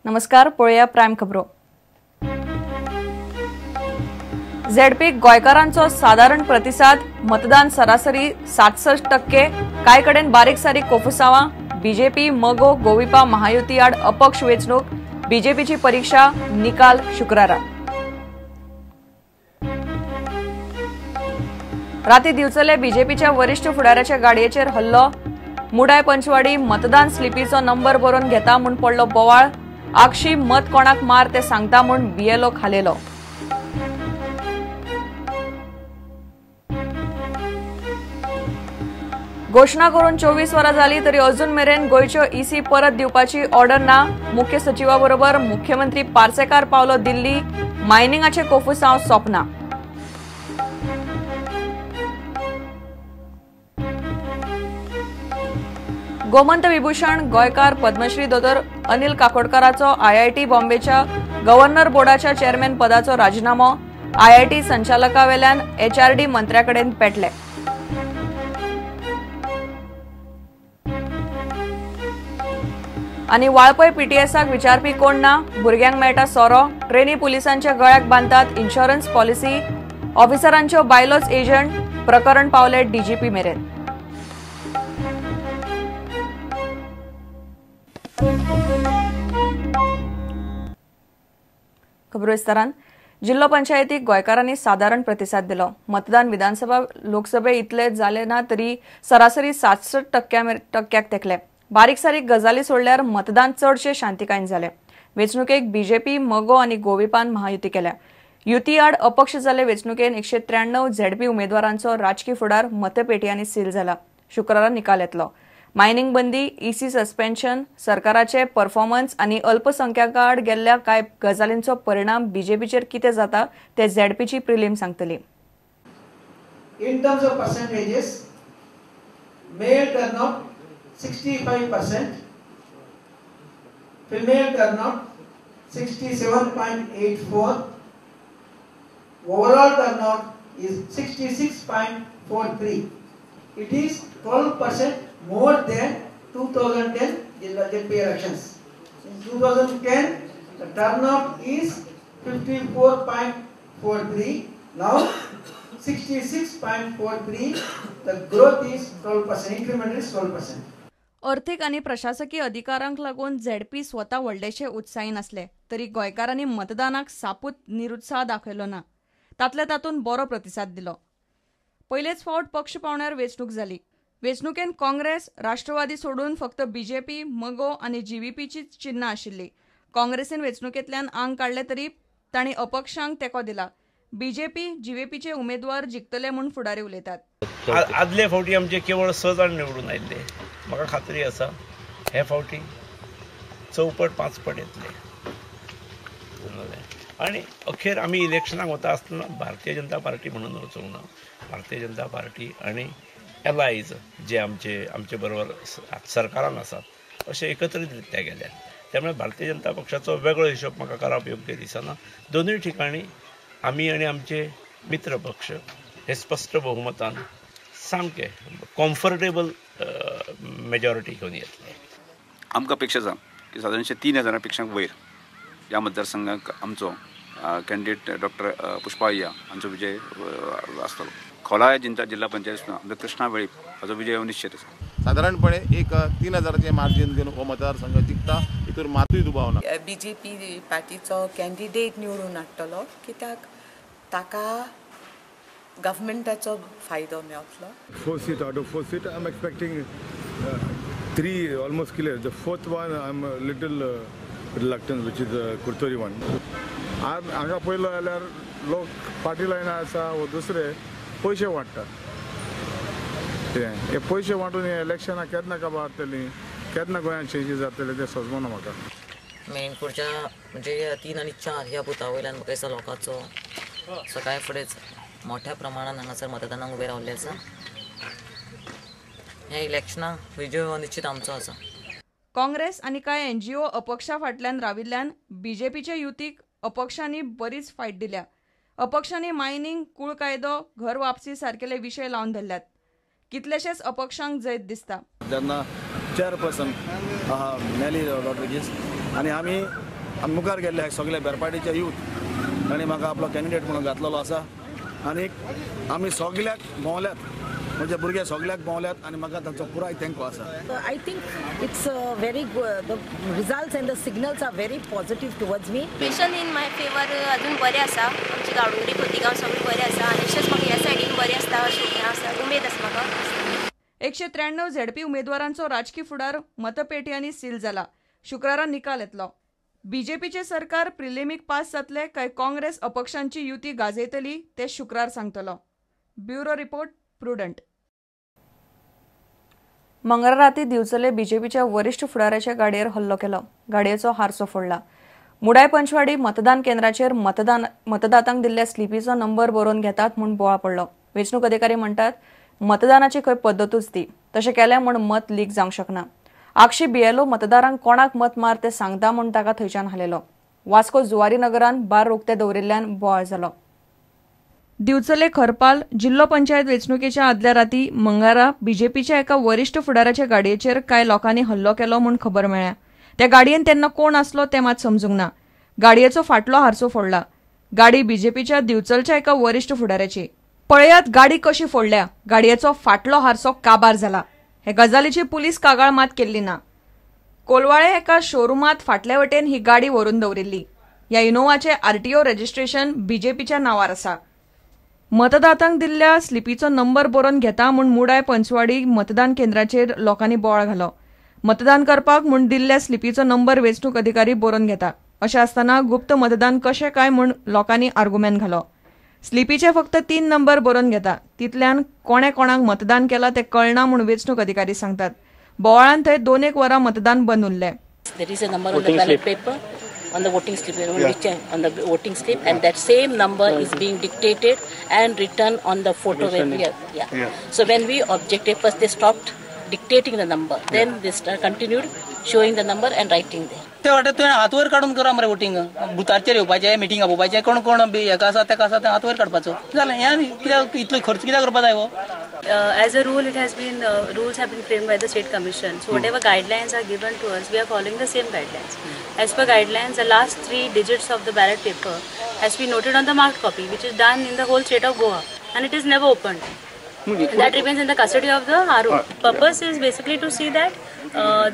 नमस्कार, पळोवया प्रायम खबरो. झेडपी गोंयकारांचो सादारण प्रतिसाद, मतदान सरासरी 67%, कांय कडेन बारीक सारीक कोफुसांवां. बीजेपी, मगो, गोविपा, महायुती आड अपक्ष वेंचणूक. बीजेपीची परिक्षा, निकाल शुक्रारा. राती दिवचले बीजेपीच्या वरिष्ठ फुडाऱ्याच्या गाडयेचेर हल्लो. मुडाय पंचवाडी मतदान स्लिपीचो नंबर बरोवन घेता म्हूण पडलो बोवाळ. आगशी मत कोणाक मार ते सांगता म्हूण बीएलओ खालेलो. घोशणा करून 24 वरां जाली तरी अजून मेरेन गोंयच्यो ईसी परत दिवपाची ऑर्डर ना. मुख्य सचिवा बरोबर मुख्यमंत्री पार्सेकार पावलो दिल्ली. मायनिंगाचे कोफुसांव सोंपना. गोमंत विभूषण गोंयकार पद्मश्री दोतोर अनिल काकोडकाराचो आयआयटी बॉम्बेच्या गव्हर्नर बोर्डाच्या चेअरमॅन पदाचो राजिनामो. आयआयटी संचालकावेल्यान एचआरडी मंत्र्याकडेन पेटले. आनी वाळपय पीटीएसाक विचारपी कोण ना. भुरग्यांक मेळटा सोरो. ट्रेनी पुलिसांच्या गळ्याक बांदतात इन्शुरन्स पॉलिसी. ऑफिसरांच्यो बायलोच एजंट. प्रकरण पावले डीजीपी मेरेन. खबरो विस्तारान. जिल्लो पंचायतीक गोंयकारांनी सादारण प्रतिसाद दिलो. मतदान विधानसभा लोकसभे इतले जाले ना तरी सरासरी 67% तेकले. बारीक सारीक गजाली सोडल्यार मतदान चडशे शांतिकायेन जाले. वेंचणुकेक बीजेपी, मगो आनी गोविपान महायुती केल्या. युती आड अपक्ष जाल्ले वेंचणुकेन 193 झेडपी उमेदवारांचो राजकी फुडार मतपेटयांनी सील जाला. शुक्रारा निकाल येतलो. मायनिंग बंदी, ईसी सस्पेन्शन, सरकाराचे परफॉर्मन्स आनी अल्पसंख्याकां आड गेल्ल्या कांय गजालींचो परिणाम बीजेपीचेर कितें जाता ते झेडपीची prelim सांगतली. In terms of percentages, male turnout 65%, female turnout 67.84, overall turnout is 66.43. It is 12% more than 2010 ZP elections. In 2010, the turnout is 54.43. Now 66.43. The growth is 12%. Increment is 12%. अर्थीक आनी प्रशासकीय अधिकारांक लागून झेडपी स्वता व्हडलेशे उत्साही नासले तरी गोंयकारांनी मतदानाक सापूत निरुत्साह दाखयलो ना. तातल्या तातूंत बरो प्रतिसाद दिलो. पयलेच फावट पक्ष पावण्यार वेंचणूक जाली. वेंचणुकेन काँग्रेस, राष्ट्रवादी सोडून फक्त बीजेपी, मगो आनी जीव्हीपीचीच चिन्नां आशिल्ली. काँग्रेसीन वेंचणुकेंतल्यान आंग काडले तरी तांणी अपक्षांक तेंको दिला. बीजेपी, जीव्हीपीचे उमेदवार जिखतले म्हूण फुडारी उलयतात. आदले फावटी आमचे केवळ 6 जाण निवडून आयिल्ले. म्हाका खात्री आसा हे फावटी 4 5 पट येतले. आनी अखेर आमी इलेक्शनाक वता आसतना भारतीय जनता पार्टी म्हणून वचूंक ना. भारतीय जनता पार्टी आनी एलायज जे आमचे आमचे बरोबर सरकारान आसात अशे एकत्रीत रित्या गेल्या. त्यामुळे भारतीय जनता पक्षाचो वेगळो हिशोब म्हाका करप योग्य दिसना. दोनूय ठिकाणी आमी आनी आमचे मित्र पक्ष हे स्पश्ट बहुमतान सामके कॉम्फर्टेबल मेजॉरिटी घेवन येतले. आमकां अपेक्षा आसा की सादारणशे 3000 पेक्षा वयर ह्या मतदारसंघाक आमचो कॅन्डिडेट डॉक्टर पुष्पा अय्या हांचो विजय आसतलो. खोला जिल्हा पंचायत आमचो कृष्णा वेळीप हाचो विजय हो निश्चित आसा. सादारणपणे एक 3000 मार्जीन घेवन हो मतदारसंघ जिखता हितूर मातूय दुबाव ना. बीजेपी पार्टीचो कॅन्डिडेट निवडून हाडटलो कित्याक ताका गव्हर्मेंटाचो फायदो मेळटलो. 4 seat out of 4 seat I am expecting 3 almost clear. The fourth one I am little reluctant, which is the Curtorim one. हांगा पयलो जाल्यार लोक पार्टी लायना आसा वो दुसरे पयशे वांट्टात. हे पयशे वांटून हे इलेक्शनां केन्ना काबार जातलीं, केन्ना गोंयांत चेंजीस जातले तें समजना म्हाका. मेणपूरच्या म्हणजे 3 आनी 4 ह्या बुथा वयल्यान म्हाका दिसता लोकांचो सकाळी फुडेंच मोठ्या प्रमाणान हांगासर मतदानाक उबे रावल्ले आसा. ह्या इलेक्शनाक विजय हो निश्चित आमचो आसा. काँग्रेस आनी कांय एनजीओ अपक्षा फाटल्यान राविल्ल्यान बीजेपीच्या युतीक अपक्षांनी बरीच फायट दिल्या. अपक्षांनी मायनिंग, कूळ कायदो, घर वापसी सारकेले विशय लावन धरल्यात. कितलेशेच अपक्षांक जैत दिसता. जेन्ना चेअरपर्सन आहा नेली रॉड्रिगीस आनी आमी आमी मुखार गेल्ले सगळे बेरपाटीचे यूथ तांणी म्हाका आपलो कॅन्डिडेट म्हणून घातलेलो आसा आनी आमी सगळ्याक भोंवल्यात, म्हणजे भुरगे सगळ्याक भोंवल्यात आनी म्हाका तांचो पुराय तेंको आसा. I think it's very the results and the signals are very positive towards me. Mission in my favour अजून बरें आसा. आमची गावडोंगरी खोतीगांव सगळें बरें आसा आनी तशेंच म्हाका ह्या सायडीन बरें आसता अशें आसा, उमेद आसा म्हाका. 193 झेडपी उमेदवारांचो राजकी फुडार मतपेटयांनी सील जाला. शुक्रारा निकाल येतलो. बीजेपीचे सरकार प्रिलिमीक पास जातले काय काँग्रेस अपक्षांची युती गाजयतली ते शुक्रार सांगतलो. Bureau report, Prudent. मंगळारा राती दिवचले बीजेपीच्या वरिष्ठ फुडाऱ्याच्या गाडयेर हल्लो केलो. गाडयेचो हारसो फोडला. मुडाय पंचवाडी मतदान केंद्राचेर मतदातांक दिल्ल्या स्लिपीचो नंबर बरोवन घेतात म्हूण बोवाळ पडलो. वेंचणूक अधिकारी म्हणटात मतदानाची खंय पद्दतूच ती, तशें केलें म्हूण मत लीक जावंक शकना. आगशी बीएलओ मतदारांक कोणाक मत मार ते सांगता म्हूण ताका थंयच्यान हालयलो. वास्को जुवारी नगरान बार उक्ते दवरिल्ल्यान बोवाळ जालो. दिवचले खरपाल जिल्लो पंचायत वेंचणुकेच्या आदल्या राती मंगळारा बीजेपीच्या एका वरिष्ठ फुडाऱ्याच्या गाडयेचेर कांय लोकांनी हल्लो केलो म्हूण खबर मेळ्ळ्या. त्या गाडयेन तेन्ना कोण आसलो तें मात समजूंक ना. गाडयेचो फाटलो हारसो फोडला. गाडी बीजेपीच्या दिवचलच्या एका वरिष्ठ फुडाऱ्याची. पळयात गाडी कशी फोडल्या. गाडयेचो फाटलो हारसो काबार जाला. हे गजालीची पुलीस कागाळ मात केल्ली ना. कोलवाळे एका शोरुमात फाटले वटेन ही गाडी व्हरून दवरिल्ली. ह्या इनोवाचे आरटीओ रजिस्ट्रेशन बीजेपीच्या नांवार आसा. मतदातांक दिल्ल्या स्लिपीचो नंबर बरोवन घेता म्हूण मुडाय पंचवाडी मतदान केंद्राचेर लोकांनी बोवाळ घालो. मतदान करपाक म्हूण दिल्ल्या स्लिपीचो नंबर वेंचणूक अधिकारी बरोवन घेता. अशें आसतना गुप्त मतदान कशें काय म्हूण लोकांनी आर्गुमेंट घालो. स्लिपीचे फक्त 3 नंबर बरोवन घेता, तितल्यान कोणे कोणाक मतदान केलां तें कळना म्हूण वेंचणूक अधिकारी सांगतात. बोवाळान थंय 2-1 वरां मतदान बंद उरलें. There is a number on the ballot paper, on the voting slip, on the voting slip, and that same number is being dictated and written on the photo. Yeah. So when we objected, first they stopped dictating the number, then they continued showing the number and writing there. ते वाटत तुवें हात वयर काडून करा मरे voting, बुथाचेर येवपाचें, meeting आपोवपाचें, कोण कोण हेका आसा तेका आसा तें हात वयर काडपाचो जालें. हें कित्याक इतलो खर्च कित्याक करपा जाय हो? As a rule, it has been rules have been framed by the state commission. So whatever guidelines are given to us, we are following the same guidelines. As per guidelines, the last 3 digits of the ballot paper has been noted on the marked copy, which is done in the whole state of Goa, and it is never opened. That remains in the custody of the RO. Purpose is basically to see that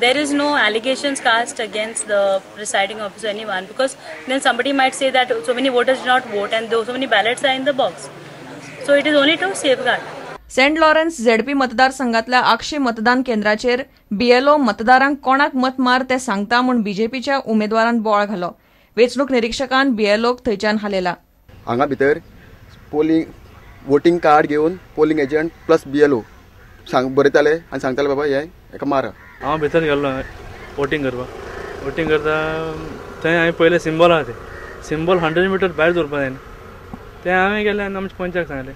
there is no allegations cast against the presiding officer, anyone, because then somebody might say that so many voters did not vote and so many ballots are in the box. So it is only to safeguard. Saint Lawrence ZP मतदारसंघातल्या आगशी मतदान केंद्राचेर BLO मतदारांक कोणाक मत मार ते सांगता म्हूण बीजेपीच्या उमेदवारान बोवाळ घालो. वेंचणूक निरिक्षकान बीएलओक थंयच्यान हालयला. हांगा भितर पोलिंग वोटिंग कार्ड घेवन पोलिंग एजंट प्लस बीएलओ सांग बरयताले आनी सांगताले बाबा हे एका मारा. हांव भितर गेल्लो वोटींग करपाक. वोटींग करता थंय हांवें पयलें सिंबल आहा तें सिंबल 100 मिटर भायर दवरपा जाय तें हांवें गेलें आनी आमच्या पंचाक सांगलें.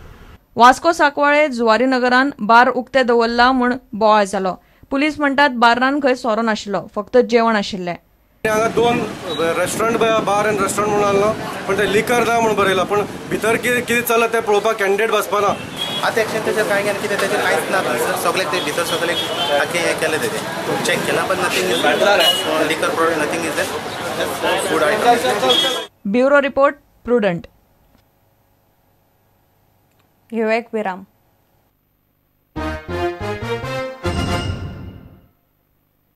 वास्को सांकवाळे जुवारी नगरान बार उक्ते दवरला म्हूण बोवाळ जालो. पुलीस म्हणटात बार्रान खंय सोरो नाशिल्लो, फक्त जेवण आशिल्लें. हांगा 2 रेस्टॉरंट बार आनी रेस्टॉरंट म्हणून आसलो, पण ते लिकर ना म्हणून बरयला, पण भितर कितें कितें चल्लां तें पळोवपाक कॅन्डिडेट बसपाना. आतां एक्शन तेचेर कांय घेना, कितें तेचेर कांयच ना थंयसर सगळें ते भितर सगळें आख्खें हें केलें तेजें चॅक केलां, पण nothing is liquor product, nothing is food item. Bureau report, Prudent. घेवया एक विराम.